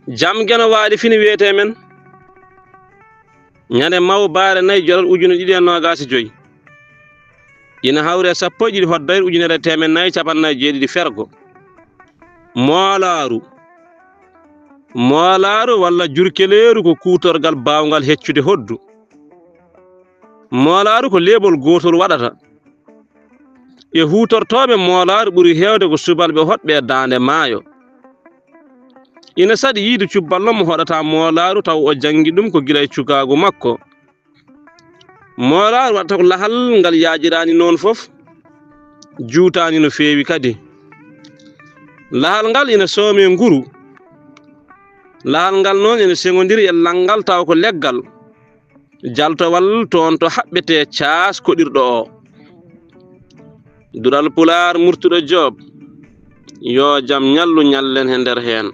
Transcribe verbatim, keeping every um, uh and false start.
Jam Geno Waali fini wiyetee men ñande mawbaare nayi joral ujune ɗiɗi e noogaas e joy. Ina hawri e sappo e ɗiɗi hoddayre ujunere e teemen nayi capannay jeeɗiɗi fergo. Moolaaru. Moolaaru walla jurkeleeru ko kuutorgal baawngal heccude hoddu. Moolaaru ko leeɓol gootol waɗata. E huutortooɓe moolaaru ɓuri heewde ko subalɓe hoɗɓe e daande maayo. Ina saɗi yiyde cubballo mo hoɗata moolaaru taw o janngi ɗum ko gila e cukaagu makko. Moolaaru waɗata ko lahal ngal yaajiraani noon fof, juutaani no feewi kadi. Lahal ngal ina soomee nguru. Lahal ngal noon ina seŋondiri e lanngal taw ko leggal. Jaltowal toon to haɓɓetee caas koɗirɗo o. Duɗal Pulaar Murtuɗo Joob, yo jam ñallu ñallen he nder heen.